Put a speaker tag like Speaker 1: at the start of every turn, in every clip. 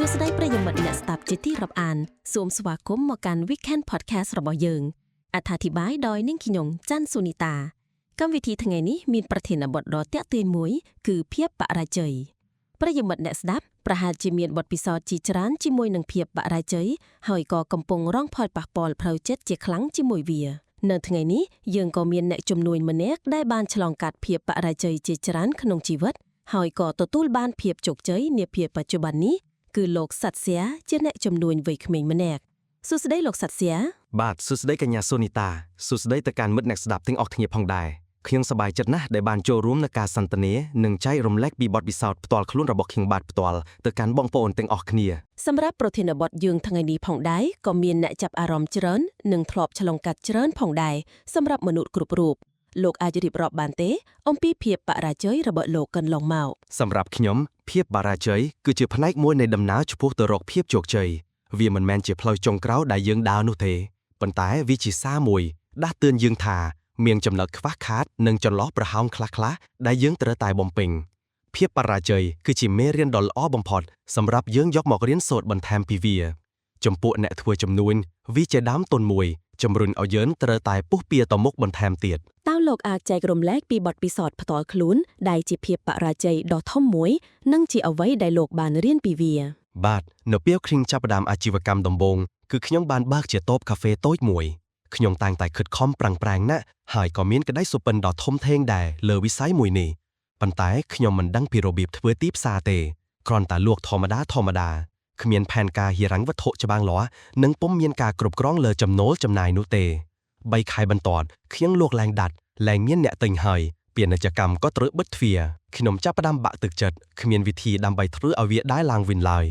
Speaker 1: សួស្តីប្រិយមិត្តអ្នកស្ដាប់ជាទីរាប់អានសូមស្វាគមន៍មកកាន់ Weekend Podcast របស់យើងអត្ថាធិប្បាយដោយនាងខ្ញុំច័ន្ទសុនីតាកម្មវិធីថ្ងៃនេះមានប្រធានបទដ៏ទាក់ទាញមួយគឺភាពបរាជ័យប្រិយមិត្តអ្នកស្ដាប់ប្រហែលជាមានបទពិសោធន៍ជាច្រើនជាមួយនឹងភាពបរាជ័យហើយក៏កំពុងរងផលប៉ះពាល់ផ្លូវចិត្តជាខ្លាំងជាមួយវានៅថ្ងៃនេះយើងក៏មានអ្នកជំនួញម្នាក់ដែលបានឆ្លងកាត់ភាពបរាជ័យជាច្រើនក្នុងជីវិតហើយក៏ទទួលបានភាពជោគជ័យនាពេលបច្ចុប្បន្ននេះ គឺលោកសត្យាជាអ្នកជំនួញវ័យក្មេងម្នាក់សួស្តីលោកសត្យា
Speaker 2: បាទសួស្តីកញ្ញាសូនីតាសួស្តីទៅកាន់មិត្តអ្នកស្ដាប់ទាំងអស់គ្នាផងដែរខ្ញុំសប្បាយចិត្តណាស់ដែលបានចូលរួមនៅការសន្ទនានិងចែករំលែកពីបទពិសោធន៍ផ្ទាល់ខ្លួនរបស់ខ្ញុំបាទផ្ទាល់ទៅកាន់បងប្អូនទាំងអស់គ្នា
Speaker 1: សម្រាប់ប្រធានបទយើងថ្ងៃនេះផងដែរក៏មានអ្នកចាប់អារម្មណ៍ច្រើននិងធ្លាប់ឆ្លងកាត់ច្រើនផងដែរសម្រាប់មនុស្សគ្រប់រូបលោកអាចរៀបរាប់បានទេអំពីភាពបរាជ័យរបស់លោកកន្លងមក
Speaker 2: សម្រាប់ខ្ញុំភាពបរាជ័យគឺជាផ្នែកមួយនៃដំណើរឆ្ពោះទៅរកភាពជោគជ័យវាមិនមែនជាផ្លូវចុងក្រោយដែលយើងដើរនោះទេប៉ុន្តែវាជាសារមួយដាស់តឿនយើងថាមានចំណុចខ្វះខាតនិងចន្លោះប្រហោងខ្លះៗដែលយើងត្រូវតែបំពេញភាពបរាជ័យគឺជាមេរៀនដ៏ល្អបំផុតសម្រាប់យើងយកមករៀនសូត្របន្ថែមពីវាចំពោះអ្នកធ្វើជំនួញវាជាដើមទុនមួយជំរុញឲ្យយើងត្រូវតែពុះពៀទៅមុខបន្ថែមទៀត
Speaker 1: តើលោកអាចចែករំលែកពីបទពិសោធន៍ផ្ទាល់ខ្លួនដែលជាភាពបរាជ័យដ៏ធំមួយនិងជាអ្វីដែលលោកបានរៀនពីវា
Speaker 2: បាទនៅពេលខ្ញុំចាប់ផ្ដើមអាជីវកម្មដំបូងគឺខ្ញុំបានបើកជាតូបកាហ្វេតូចមួយខ្ញុំតាំងតែខិតខំប្រឹងប្រែងណាស់ហើយក៏មានក្តីសុបិនដ៏ធំធេងដែរលើវិស័យមួយនេះប៉ុន្តែខ្ញុំមិនដឹងពីរបៀបធ្វើទីផ្សារទេគ្រាន់តែលក់ធម្មតាធម្មតាគ្មានផែនការហិរញ្ញវត្ថុច្បាស់លាស់និងពុំមានការគ្រប់គ្រងលើចំណូលចំណាយនោះទេ3ខែបន្ទាប់ខ្ញុំលក់ឡើងដាច់លែងមានអ្នកទិញហើយពាណិជ្ជកម្មក៏ត្រូវបិទទ្វារខ្ញុំចាប់ផ្ដើមបាក់ទឹកចិត្តគ្មានវិធីដើម្បីធ្វើឲ្យវាដើរឡើងវិញឡើយ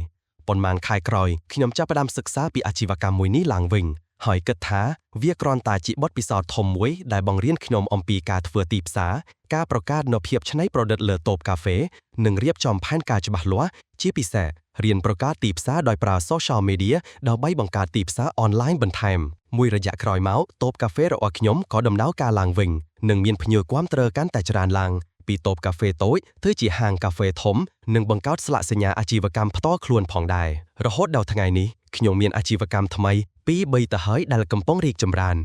Speaker 2: ប៉ុន្មានខែក្រោយខ្ញុំចាប់ផ្ដើមសិក្សាពីអាជីវកម្មមួយនេះឡើងវិញហើយគិតថាវាគ្រាន់តែជាបទពិសោធន៍ធំមួយដែលបង្រៀនខ្ញុំអំពីការធ្វើទីផ្សារការប្រកាសនូវភាពច្នៃប្រឌិតលើតូបកាហ្វេនិងរៀបចំផែនការច្បាស់លាស់ជាពិសេសរៀនប្រកាសទីផ្សារដោយប្រើ social media ដើម្បីបង្កើតទីផ្សារអនឡាញបន្ថែមមួយរយៈក្រោយមកតូបកាហ្វេរបស់ខ្ញុំក៏ដំណើរការឡើងវិញនិងមានភ្ញៀវគាំទ្រកាន់តែច្រើនឡើងពីតូបកាហ្វេតូចទៅជាហាងកាហ្វេធំនិងបង្កើតស្លាកសញ្ញាអាជីវកម្មផ្ទាល់ខ្លួនផងដែររហូតដល់ថ្ងៃនេះខ្ញុំមានអាជីវកម្មថ្មីពីរបីទៅហើយដែលកំពុងរីកចម្រើន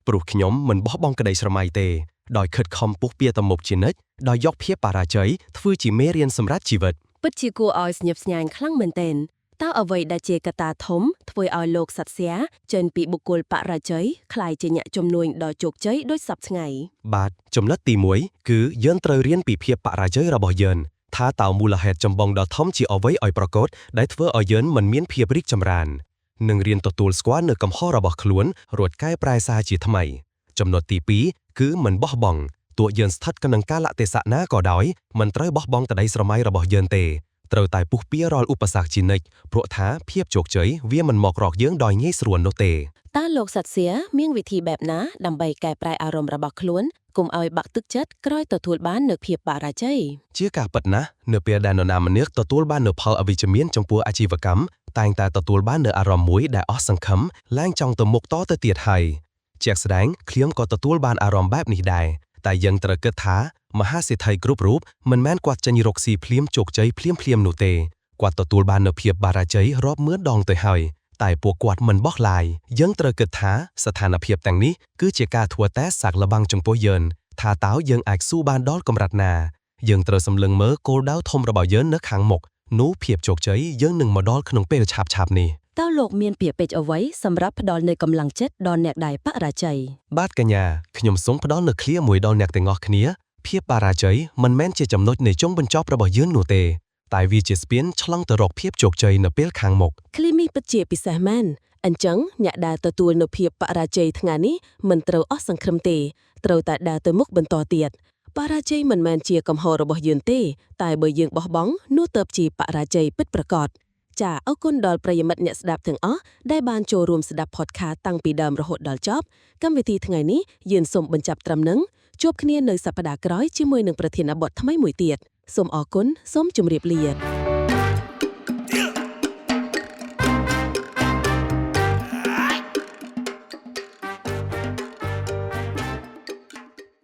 Speaker 2: ព្រោះខ្ញុំមិនបោះបង់ក្តីស្រមៃទេដោយខិតខំពុះពៀទៅមុខជានិច្ចដោយយកភាពបរាជ័យធ្វើជាមេរៀនសម្រាប់ជីវិត
Speaker 1: ពិតជាគួរឲ្យស្ញប់ស្ញែងខ្លាំងមែនទែនតើអ្វីដែលជាកត្តាធំធ្វើឲ្យលោកសត្យាចេញពីបុគ្គលបរាជ័យក្លាយជាអ្នកជំនួញដ៏ជោគជ័យដូចសព្វថ្ងៃ
Speaker 2: បាទចំណុចទី1គឺយើងត្រូវរៀនពីភាពបរាជ័យរបស់យើងថាតើមូលហេតុចម្បងដ៏ធំជាអ្វីឲ្យប្រកបដែលធ្វើឲ្យយើងមិនមានភាពរីកចម្រើននិងរៀនទទួលស្គាល់នូវកំហុសរបស់ខ្លួនរួចកែប្រែសារជាថ្មីចំណុចទី2គឺមិនបោះបង់ទោះយើងស្ថិតក្នុងកាលៈទេសៈណាក៏ដោយមិនត្រូវបោះបង់ក្តីស្រមៃរបស់យើងទេត្រូវតែពុះពៀរាល់ឧបសគ្គជានិច្ចព្រោះថាភាពជោគជ័យវាមិនមករកយើងដោយងាយស្រួលនោះទេ
Speaker 1: តើលោកសត្យាមានវិធីបែបណាដើម្បីកែប្រែអារម្មណ៍របស់ខ្លួនកុំឲ្យបាក់ទឹកចិត្តក្រោយទទួលបាននូវភាពបរាជ័យ
Speaker 2: ជាការពិតណាស់នៅពេលដែលនរណាម្នាក់ទទួលបាននូវផលអវិជ្ជមានចំពោះអាជីវកម្មតែងតែទទួលបាននូវអារម្មណ៍មួយដែលអស់សង្ឃឹមឡើងចង់ទៅមុខតទៅទៀតហើយជាក់ស្ដែងខ្ញុំក៏ទទួលបានអារម្មណ៍បែបនេះដែរតែយើងត្រូវគិតថាមហាសេដ្ឋីគ្រប់រូបមិនមែនគាត់ចេញរកស៊ីភ្លាមជោគជ័យភ្លាមភ្លាមនោះទេគាត់ទទួលបាននូវភាពបរាជ័យរាប់ម៉ឺនដងទៅហើយតែពួកគាត់មិនបោះឡាយយើងត្រូវគិតថាស្ថានភាពទាំងនេះគឺជាការធ្វើតេស្តសាកល្បងចំពោះយើងថាតើយើងអាចស៊ូបានដល់កម្រិតណា យើងត្រូវសម្លឹងមើលគោលដៅធំរបស់យើងនៅខាងមុខនោះភាពជោគជ័យយើងនឹងមកដល់ក្នុងពេលឆាប់ៗនេះ
Speaker 1: តើលោកមានពាក្យពេចន៍អ្វីសម្រាប់ផ្ដល់នូវកម្លាំងចិត្តដល់អ្នកដែលបរាជ័យ
Speaker 2: បាទកញ្ញាខ្ញុំសូមផ្ដល់នូវឃ្លាមួយដល់អ្នកទាំងអស់គ្នាភាពបរាជ័យមិនមែនជាចំណុចនៃចុងបញ្ចប់របស់យើងនោះទេតែវាជាស្ពានឆ្លងទៅរកភាពជោគជ័យនៅពេលខាងមុខ
Speaker 1: ឃ្លានេះពិតជាពិសេសមែនអញ្ចឹងអ្នកដែលទទួលនូវភាពបរាជ័យថ្ងៃនេះមិនត្រូវអស់សង្ឃឹមទេត្រូវតែដើរទៅមុខបន្តទៀតបរាជ័យមិនមែនជាកំហុសរបស់យើងទេតែបើយើងបោះបង់នោះទៅជាបរាជ័យពិតប្រាកដចាអរគុណដល់ប្រិយមិត្តអ្នកស្ដាប់ទាំងអស់ដែលបានចូលរួមស្ដាប់ podcast តាំងពីដើមរហូតដល់ចប់កម្មវិធីថ្ងៃនេះយើងសូមបញ្ចប់ត្រឹមនឹងជួបគ្នានៅសប្តាហ៍ក្រោយជាមួយនឹងប្រធានបទថ្មីមួយទៀតសូមអរគុណសូមជម្រាបលា។